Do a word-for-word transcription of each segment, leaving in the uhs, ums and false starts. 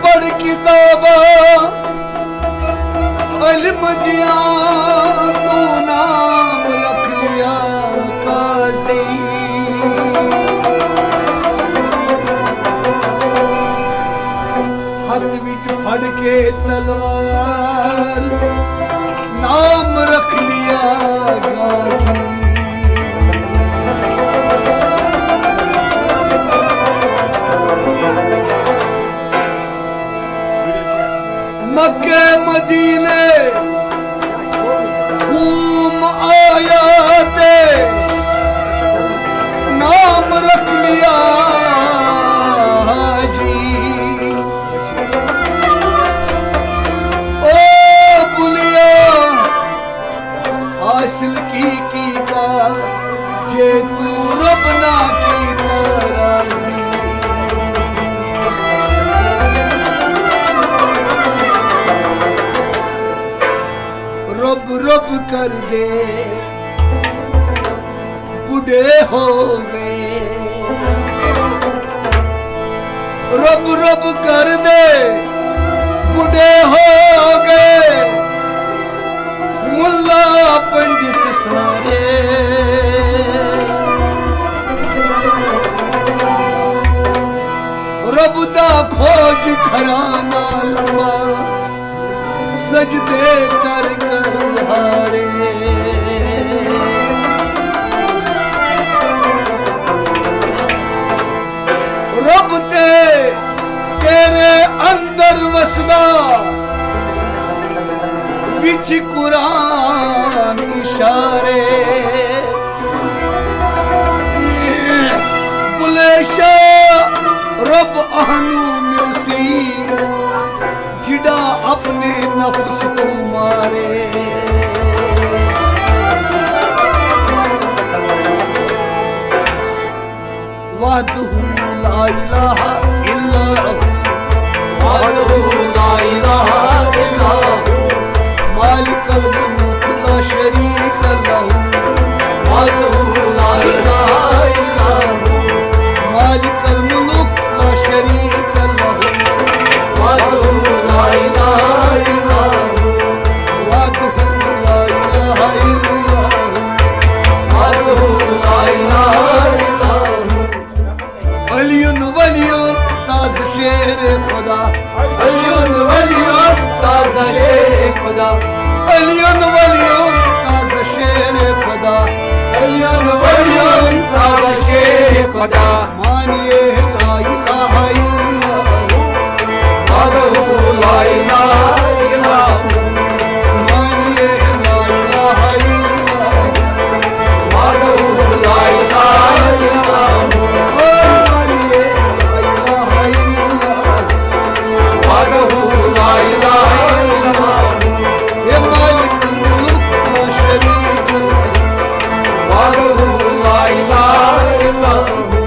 پڑھ کتاباں علم دیاں، تو نام رکھ لیا قاضی۔ ہتھ وچ پھڑ کے تلوار، نام رکھ لیا غازی۔ مکے مدینے گھوم آیا تے نام رکھ لیا حاجی۔ او بلیا، حاصل کی کیتا جے تو رب نہ کیتا راضی۔ رب رب کر دے بڈھے ہو گئے، رب رب کر دے بڈھے ہو گئے، ملا پنڈت سارے۔ رب دا کھوج گھرانہ لمبا، سجدے کر کر ہارے۔ رب تے تیرے اندر وسدا، وچ قرآن اشارے۔ بلے شاہ، رب اہنو ملسی، جڑا اپنے نفس کو مارے۔ وحدہ لا الہ الا ہو، وحدہ لا الہ الا ہو، مالک الملک لا شریک لہ، وحدہ لا الہ الا ہو، مالک الملک لا شریک لہ، وحدہ لا الہ الا ہو، وحدہ لا الہ الا ہو، وحدہ لا الہ الا ہو۔ علیون ولیون تازہ شیر خدا، علیون ولیون تازہ شیر خدا، علیون ولیون تازہ شیر خدا، علیون ولیون تازہ شیر خدا۔ مانیے لا الہ الا ہو، وحدہ لا الہ الا ہو۔ مانیے لا الہ الا ہو، وحدہ لا الہ الا ہو۔ مانیے لا الہ الا ہو، وحدہ لا الہ الا ہو۔ اے مالک الملک لا شریک لہ، وحدہ لا الہ الا ہو۔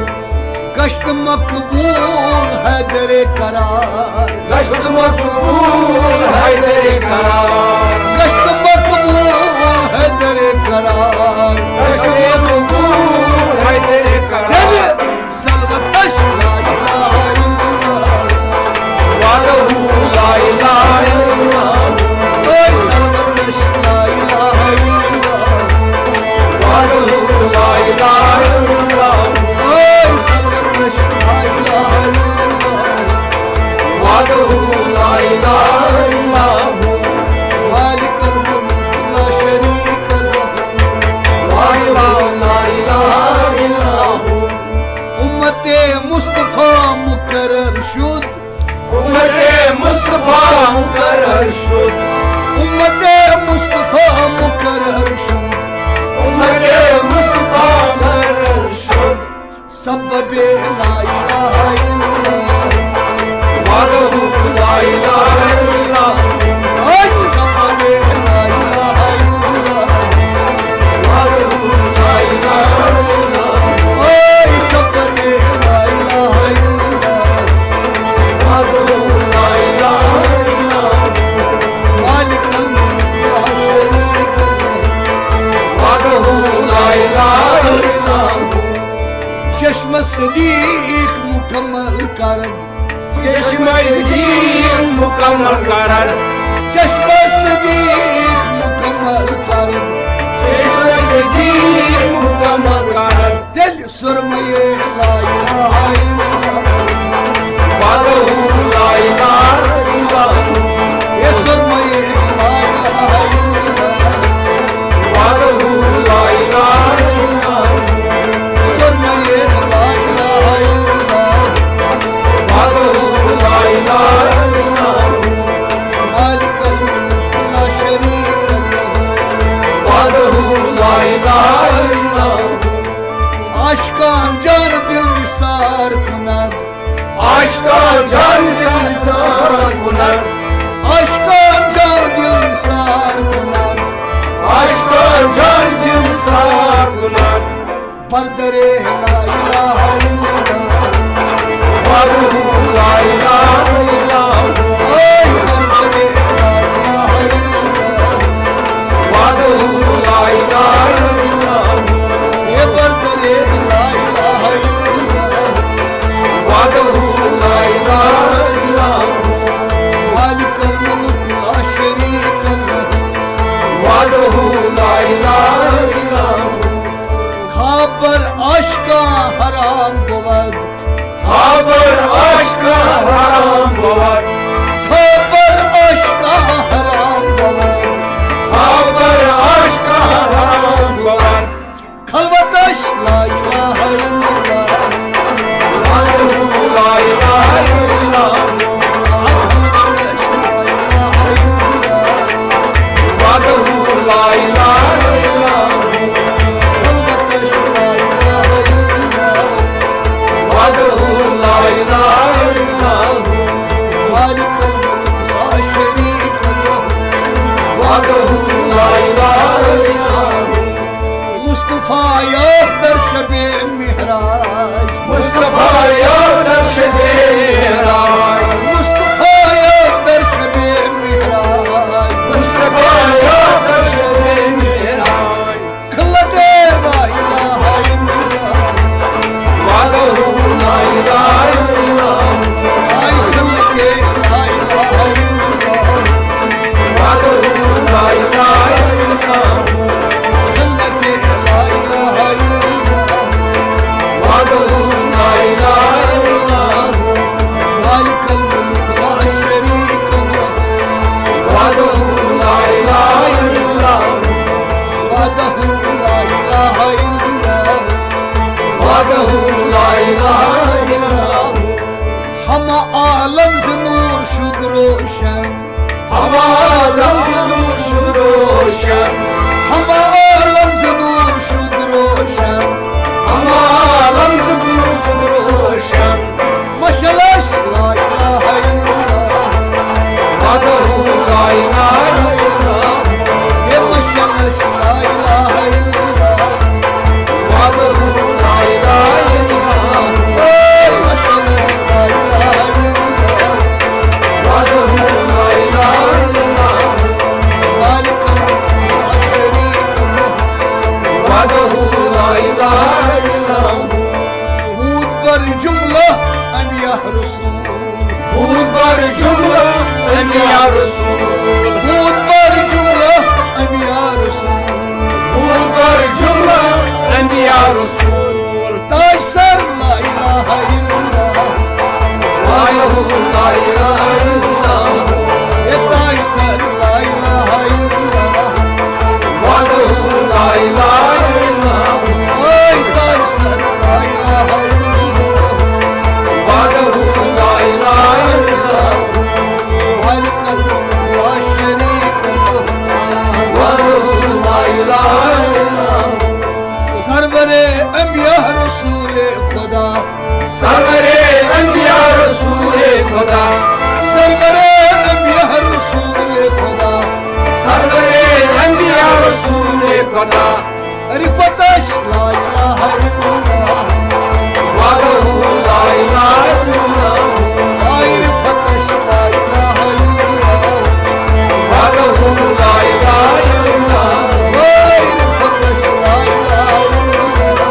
گشت مقبول حیدر قرار، گشت مقبول حیدر قرار، گشت مقبول حیدر قرار، گشت مقبول حیدر قرار۔ دل سلوتش لا الہ الا اللہ، وحدہ لا الہ الا اللہ۔ اے سلوتش لا الہ الا اللہ، وحدہ لا الہ الا اللہ۔ اے سلوتش لا الہ الا اللہ، وحدہ لا الہ الا اللہ۔ مالک الملک لا شریک لہ، وحدہ لا الہ الا اللہ۔ امت مصطفیٰ مقرر شد، امت مصطفیٰ مقرر شد، امت مصطفیٰ مقرر شد، امت مصطفیٰ مقرر شد۔ سبب لا الہ الا اللہ، وحدہ لا الہ الا اللہ۔ اے سبب لا الہ الا اللہ، وحدہ لا الہ الا اللہ۔ اے سبب لا الہ الا اللہ، وحدہ لا الہ الا اللہ۔ مالک الملک لا شریک لہ، وحدہ لا الہ الا اللہ۔ چشم صدیق مکمل کرد، چشمہ صدیق مکمل کرن۔ چشمہ صدیق مکمل کرن۔ چشمہ صدیق مکمل کرن۔ تیٚلہِ سرمایے لا الہ الا اللہ۔ وحدہ لا الہ الا اللہ۔ اے سرمایے لا الہ الا اللہ۔ وحدہ لا الہ الا اللہ۔ سرمایے لا الہ الا اللہ۔ وحدہ لا الہ الا اللہ۔ مالک الملک لا شریک لہ۔ وحدہ لا الہ الا اللہ۔ عاشقان جان دل نثار کنت۔ عاشقان جان دل نثار کنت۔ عاشقان جان دل نثار کنت۔ عاشقان جان دل نثار کنت۔ بردرے لا الہ الا اللہ۔ وحدہ لا الہ الا اللہ۔ اے بردرے لا الہ الا اللہ۔ وحدہ لا الہ الا اللہ۔ اے بردرے لا الہ الا اللہ۔ وحدہ لا الہ الا اللہ۔ مالک الملک لا شریک لہ۔ وحدہ لا الہ الا اللہ۔ خابر عاشقاں حرام بود۔ خابر عاشقاں حرام بود۔ خابر عاشقاں حرام بود۔ خابر عاشقاں حرام بود۔ خلوتش لا الہ الا اللہ۔ لا الہ الا اللہ۔ خلوتش لا الہ الا اللہ۔ وحدہ لا الہ الا اللہ۔ خلوتش لا الہ الا اللہ۔ وحدہ لا الہ الا اللہ۔ مالک الملک لا شریک لہ۔ وحدہ لا الہ الا اللہ۔ مصطفیٰ یاد در شب معراج۔ مصطفیٰ یاد در شب معراج۔ مصطفیٰ یاد در شب معراج۔ مصطفیٰ یاد در شب معراج۔ خلوتش لا الہ الا اللہ۔ وحدہ لا الہ الا اللہ۔ اے خلوتش لا الہ الا اللہ۔ وحدہ لا الہ الا اللہ۔ خلوتش لا الہ الا اللہ۔ وحدہ لا الہ الا اللہ۔ مالک الملک لا شریک لہ۔ وحدہ لا الہ الا اللہ۔ وحدہ لا الہ الا اللہ۔ وحدہ لا الہ الا اللہ۔ ہمہ عالم ز نور شد روشن۔ ہمہ عالم ز نور شد روشن۔ ہمہ عالم ز نور شد روشن۔ ہمہ عالم ز نور شد روشن۔ مشعلش لا الہ الا اللہ۔ وحدہ لا الہ الا اللہ۔ اے مشعلش لا الہ الا اللہ۔ وحدہ لا الہ الا اللہ۔ اے مشعلش لا الہ الا اللہ۔ وحدہ لا الہ الا اللہ۔ مالک الملک لا شریک لہ۔ وحدہ لا الہ الا اللہ۔ بود بر جملہ انبیاء رسول۔ بود بر جملہ انبیاء رسول۔ بود بر جملہ انبیاء رسول۔ بود بر جملہ انبیاء رسول۔ تاج سر لا الہ الا اللہ۔ وحدہ لا الہ الا اللہ۔ اے تاج سر لا الہ الا اللہ۔ وحدہ لا الہ الا اللہ۔ اے تاج سر لا الہ الا اللہ۔ وحدہ لا الہ الا اللہ۔ مالک الملک لا شریک لہ۔ وحدہ لا الہ الا اللہ۔ سرور انبیاء رسول خدا۔ سرور انبیاء رسول خدا۔ سرور انبیاء رسول خدا۔ سرور انبیاء رسول خدا۔ عرفتش لا الہ الا اللہ۔ وحدہ لا الہ الا اللہ۔ عرفتش لا الہ الا اللہ۔ وحدہ لا الہ الا اللہ۔ عرفتش لا الہ الا اللہ۔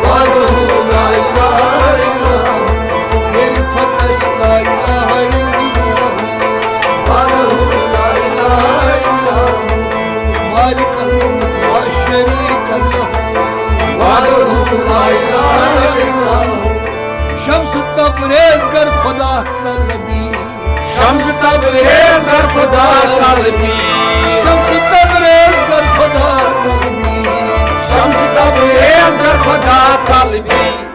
وحدہ لا الہ الا اللہ۔ عرفتش لا خدا قلبی، شمس تبریز گر خدا قلبی، شمس تبریز گر خدا قلبی۔